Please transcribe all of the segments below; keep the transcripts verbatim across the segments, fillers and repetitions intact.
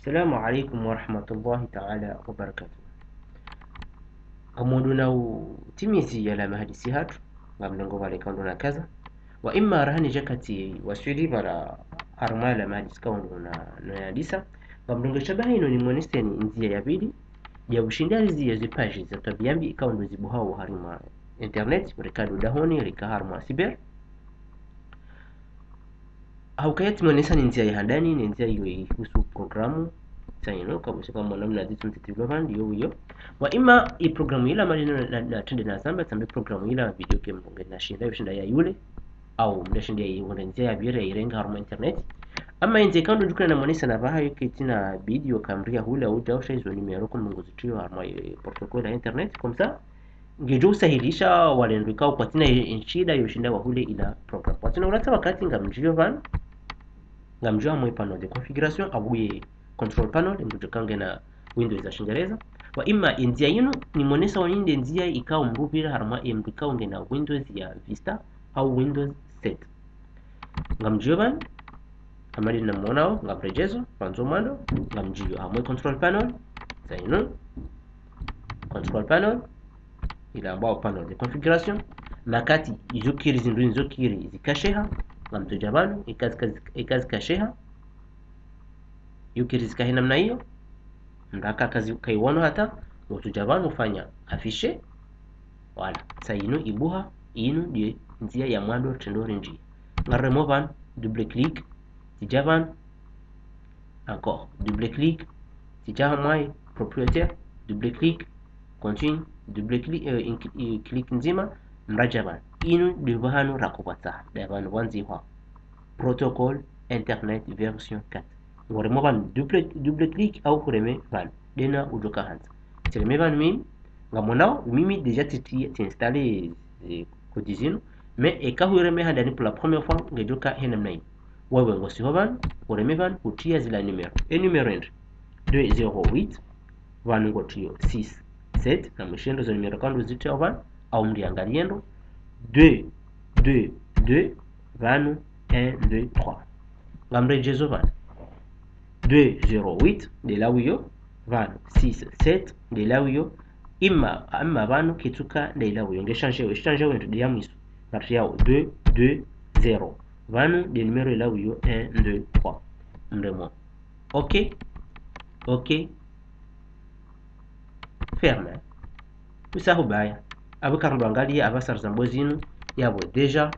Assalamu alaikum warahmatullahi taala wabarakatuh. Ngamdjo na utimizi yala mahadisi hatru, ngamdjo ngo pvale ikao ndo na kaza. Wa imma raha nidja kati waswili pvala harumwa yala mahadisi ikao ndo na, no yandisa. Ngamdjo nge shabaha inu nimoneseni ndzia ya pvili, ya ushinda riziye ze page za twabiya mbi ikao ndo zibuhao harimwa internet, reka ndo dahoni, reka harumwa cyber. Hauka ya tsimonesa ni ndzia ya handani, ni ndzia iyo ihusu programu. Sa inu, kabisa kama namna zitsu mtiti vlova, ndiyo iyo. Wa imma i programu ila mali na, na, na trende na zamba, tsambe programu ila video game bonge na shinda, yo shinda ya yule, au mda shinda ya yule ndzia ya pvili ya irenga harumwa internet. Ama ndzia ikao ndo djukana na monesa na pvaha yo ketsina bidi yo kamria hule au djausha izo numéro ko mngu zitrio harumwa, eh, protocole ya internet, comme ça, ngedjo usahilisha wale ndo ikao kwatsina ye, ye nshida yo shinda wahule ila programu. Kwatsina ulatsa wakati ngamdjio pvanu, ngamdjio hamwe panneau de configuration, au ye control panel, mdru djo ka ngena Windows ya Shingereza. Wa imma ndzia inu, nimonesa wani nde ndzia ikao mdru pvira harumwa ye mdru ikao ngena Windows ya Vista, au Windows sept. Ngamdjio pvanu, hama ndo namwonao, ngamredjezo, pvandzo mwando, ngamdjio hamwe control panel, sa inu, control panel, ila ambao panneau de configuration, makati izo kiri zindru izo kiri zikasheha, ngamtsodja pvanu, ika zika, ika zikasheha, yo kiri zikahe namna iyo, mdru aka kazi kaiwono hata, ngotsodja pvanu ufanya afficher, voilà, sa inu ibuha, inu ndiyo ndzia ya mwando trendo rendji. Ngaremo pvanu, double clic, tsidja pvanu, encore, double clic, tsidja hamwaye, propriétaire, double clic, continue, double clic, euh, in, in clic ndzima, mradja pvanu. Inu ndiyo pvahanu rakopvatsa, nda pvanu pvandzihwa. Protocole Internet version quatre. Ngoremo pvanu double, double clic au hureme pvanu. Ndena udjoka handza. Tsireme pvanu mimi, ngamwonao, mimi déjà titi, ti installé, eh, code zinu. Mais eka hureme handani pour la première fois, ngedjoka he namna inu. Wewe ngosiho pvanu, hureme pvanu, hutria zila numéro. E numéro ende. Deux zéro huit, pvanu ngotrio six sept, na mwishindo zo numéro ikao ndo zitrio pvanu, au mriangaliendo, deux deux deux, pvanu un deux trois. Ngamredjezo pvanu. Deux zéro huit, nde ila wiyo, pvanu six sept, nde ila wiyo, imma, imma pvanu kitsuka nde ila wiyo. Nge changé, changé wendo nde ya mwiso. Ngatriao deux deux zéro. Pvanu nde numéro ila wiyo un deux trois. Mremo. OK. OK. Ferme. Kwisahu baya. Apvo karndo angalia apvasa rizambo zinu, yapvo déjà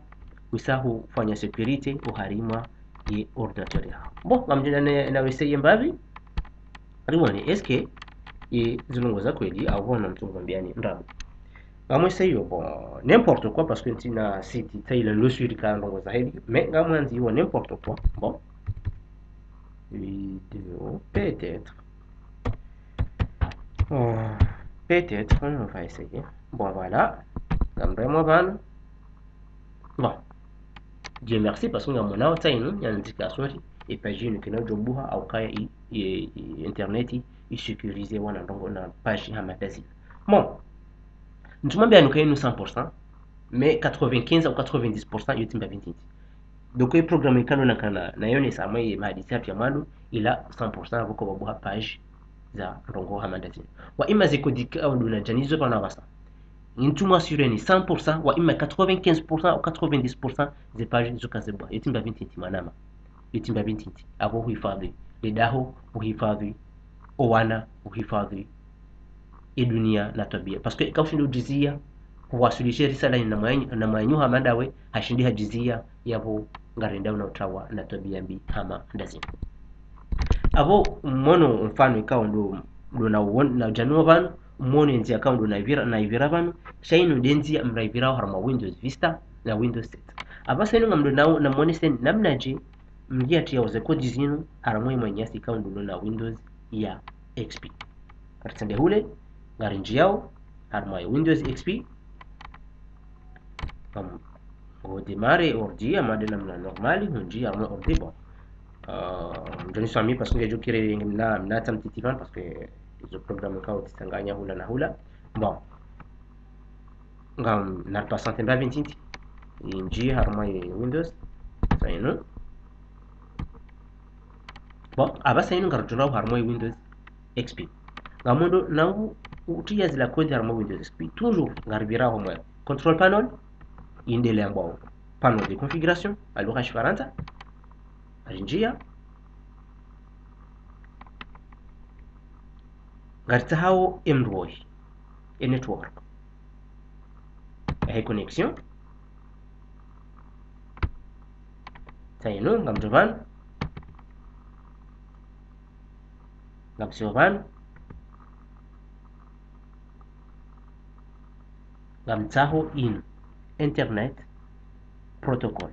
kwisahu fanya sécurité oharimwa ye ordinateur yaho. Bon, ngamdjenda ne, na weseye mbapvi. Riwone, est-ce que ye zilongoza kweli, au pvona mtsungu mbiani ndrabo. Ngamweseye yo, bon, n'importe quoi, parce que ntsina site, tsaila lo swiri ka ndrongoza heli, mais ngamwandzo yo n'importe quoi. Bon. Vidéo, peut-être. Euh, peut-être, on va essayer. Bon, voilà. Ngamremo pvanu. Bon. Dieu merci, parce que ngamwonao tsainu, yandzika sorry. E page inu kena djobuha, au kaya i, i, i internet, i sécurisé wana ndrongo na page hama ndazinu. Bon. Ntsumwambia nuka inu cent pour cent, mais quatre-vingt-quinze ou quatre-vingt-dix pour cent yo tsimba vinti vinti. Donc, ye programme ikao ndo nakana, nayonesa amwe ye mahadisi hatru ya mwando, ila cent pour cent apvo ko pvabuha page za ndrongo hama ndazinu. Wa imma ze code ikao ndo nadjanizo pvanu apvasa. Ntsumwassureni cent pour cent, wa imma quatre-vingt-quinze pour cent ou quatre-vingt-dix pour cent ze page zo kazibuha. Yo tsimba vinti vinti mwanama. Yo tsimba vinti vinti. Apvo huhifadhwi le daho, huhifadhwi owana, huhifadhwi e dunia na twabiya. Parce que eka ushindo udjiziya, huwaswilishe risala inu na mwanyu, na mwanyu hama ndawe, hashindi hadjiziya, yapvo ngarendao na utawa na twabiya mbi hama ndazinu. Apvo mwono mfano ikao ndo, ndo na uwon-, na udjanuo pvanu, mwono ndzia ikao ndo na ivira, na ivira pvanu, sha inu nde ndzia mraivirao harimwa Windows Vista na Windows sept. Apvasa inu ngamdjo na, na mwoneseni namnadje mngiatriao ze code zinu harimwa ye mwananyasi ikao ndo na Windows ya X P. Karitsende hule, ngarinjiao harimwa ye Windows X P. Ngam, ngodémarré ordi, hama nde namna normal, hundji harimwa ordi, bon. Euh, mdjo niswamihi parce que ngedjo kiri mna, mna tsamtiti pvanu parce que izo programme ikao tsitsanganya hula na hula. Bon. Ngam, naripasante mba vinti vinti. Indji harimwa ye Windows. Sa inu. Bon, apvasa inu ngarudjolao harumwa Windows X P. Ngamwendo na u-, utiya zila code harumwa Windows X P. Toujours, ngaripvira harumwa control panel, inde lambwao panel de configuration, ha lugha ya Shifarantsa. Ngarinjiya. Ngaritsahao emndrohi, e network. Yahe connexion. Tsayinu, ngamdjo pvanu. Ngamsio pvanu. Ngamtsaho inu. Internet protocol.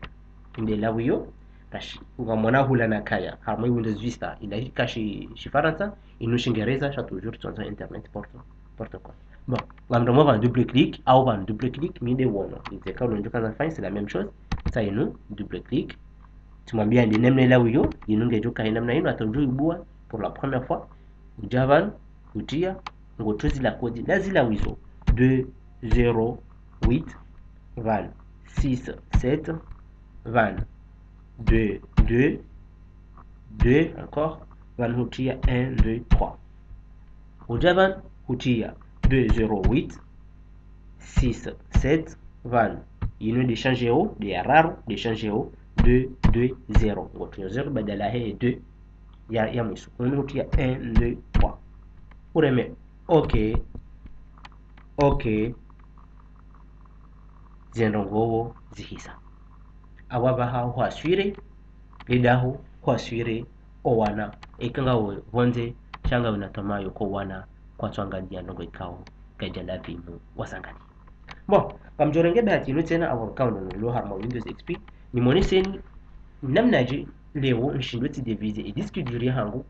Inde lawiyo, kashi, ngamwona hula nakaya. Harumwa Windows Vista, ila kashi Shifarantsa, inu Shingereza, sha toujours tsonza Internet proto-, protocol. Bon, ngamdjo mwa pvanu double clic, au pvanu double clic, mi nde wono. Ize ka ulonjo kaza fine, c'est la même chose. Tsayinu, double clic. Tsimwambia ndi namna ilawiyo, yinu ngedjo kaya namna yinu, hata udjo ibua pour la première fois. Udja pvanu, utiya, ngotso zila code, la zilawizo, deux zéro huit, pvanu, six sept, pvanu, deux deux, deux encore, pvanu utiya un deux trois. Udja pvanu, utiya deux zéro huit, six sept, pvanu. Yinu nde changeo, nde ya raru, nde changeo, deux deux zéro. Ngotso zéro, badala he deux, ya, ya mwiso. Pvanu utiya un deux trois. Ureme, ok. Ok. Zendrongoo zihisa. Apvapvaha hwaswire, lidaho hwaswire, owana, eka ngawe pvondze, sha ngawe na tamaa yoko wana, kwatsu angaliya ndrongoo ikao, kaidja lazimu wazangaliye. Bon, ngamdjo renge bahati inu tsena, apvo rikao ndo nilo harumwa Windows X P, nimoneseni, namnaje, leo, nshindo tsi diviser, e disque dur yahangu,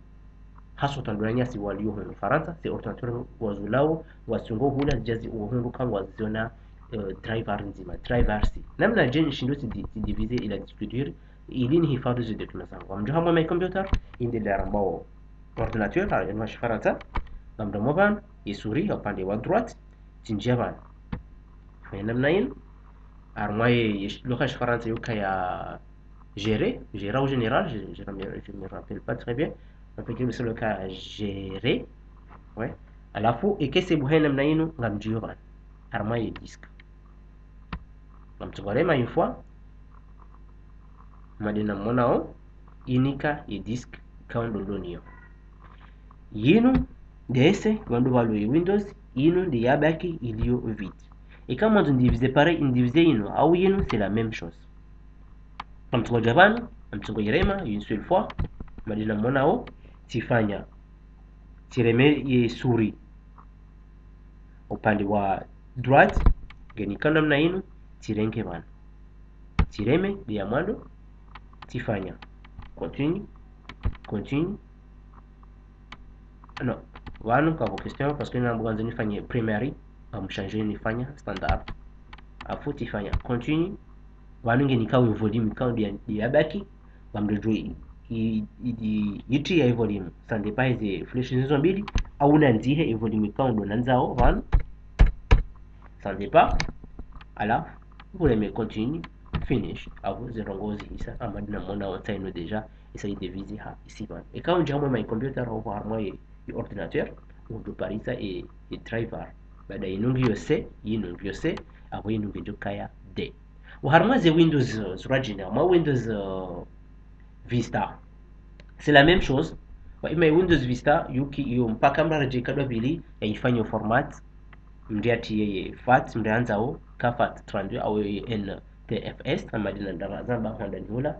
haswa wandru wanyasi walio hunu Farantsa, ze ordinateur wazulao, wasungo hula, zidja zi uhundru ka ngwaziona, eh, driver ndzima, driver C. Namnaje nshindo tsi di-, tsi diviser ila disque dur, ili nihifadhwi ze documents zangu. Ngamdjo hamwa my computer, inde nde rambao ordinateur, ha, ha Shifarantsa, ngamdjo mwa pvanu, ye souris, upande wa droite, tsinjia pvanu. Fanya namna inu, harumwa ye, ye sh-, lugha ya Shifarantsa yukaya gérer, gérer au général, je, je me, je me rappelle pas très bien. En fait, c'est le cas gérer. Ouais. Halafu, eka c'est bon, namna inu, ngamdjo pvanu. Harumwa ye disque. Ngamtsongorema une fois. Madena monao, inika ye disque, ikao ndo loniyo. Yinu, ndese, wandru walo ye Windows, yinu nde yabaki iliyo vide. Eka mwandzo ndivize pareil, ndivize yinu, au yinu, c'est la même chose. Ngamtsongodja pvanu, ngamtsongoirema, une seule fois, madena monao, tsifanya, tsireme ye souris. Upande wa droite, ngenikao namna inu, tsirenge pvanu. Tsireme, nde ya mwando, tsifanya. Continue, continue. Non, pvanu kapvo question, parce que namba ngamwandzo nifanye primary, ngamshandje nifanya standard. Halafu tsifanya continue. Pvanu ngenikao volume, ikao nde ya, nde yabaki, ngamdjo i-, i-, i-, itriya e volume. Ça dépend ze flèche zizo mbili, au nandzihe e volume ikao ndo nandzao, pvanu. Ça dépend. Halafu, vous aimez continue, finish. Apvo zendrongoo zihisa, hama madena monao tsayinu déjà, isa idiviser ha, isi pvanu. Eka undjia hamwa my computer, au harumwa ye, ye ordinateur, udjo parisa e, e driver. Baada yinu ngiyo C, yinu ngiyo C, apvo yinu ngedjo kaya D. Wa harumwa ze Windows, eh, zurajine, harumwa Windows, eh, Vista. C'est la même chose. Wa ima Windows Vista, yuki iyo mpaka mdru aredjei kadwa pvili, ya ifanye format, mdru atriye ye FAT, mdru andzao, ka FAT trente-deux, au ye N T F S, hama madena ndara zamba hwandani hula.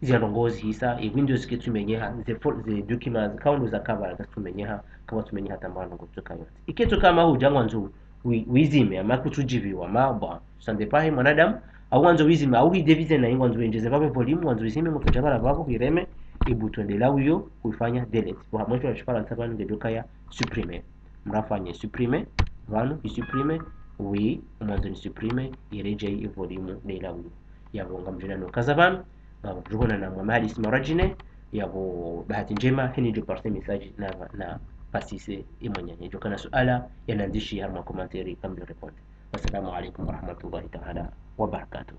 Zendrongoo zihisa, e Windows ketsumenyeha, ze fol-, ze documents, ikao ndo zakaya, katsumenyeha, kapvatsumenyeha tamba ndrongoo tsoka yontsi. Iketsoka ma hudja ngwandzo wi-, wizime, ama kutsudjiviwa, ma, bon, ça dépend he mwanadamu, au ngwandzo wizime, au hi diviser na ngwandzo wendjeze pvapvo volume, ngwandzo wizime, ngotsodja pvala pvapvo, huireme, ibuto nde lawiyo, huifanya delete. Bon, hamwe sho Shifarantsa pvanu ngedjo kaya supprimer. Mdru afanye supprimer, pvanu, i supprimer, oui, mwandzo ni supprimer, iredjei e volume nde lawiyo. Yapvo ngamdjo nano kaza pvanu, ngamdjo hona na mwa mahadisi marajine, yapvo bahati ndjema, heni djo parse message na, na pasise imwanyanya. Djo kana suala, ya nandzishi harumwa commentaire, ngamdjo répondre. Wassalamu alaikum warahmatullahi taala wabarakatuh.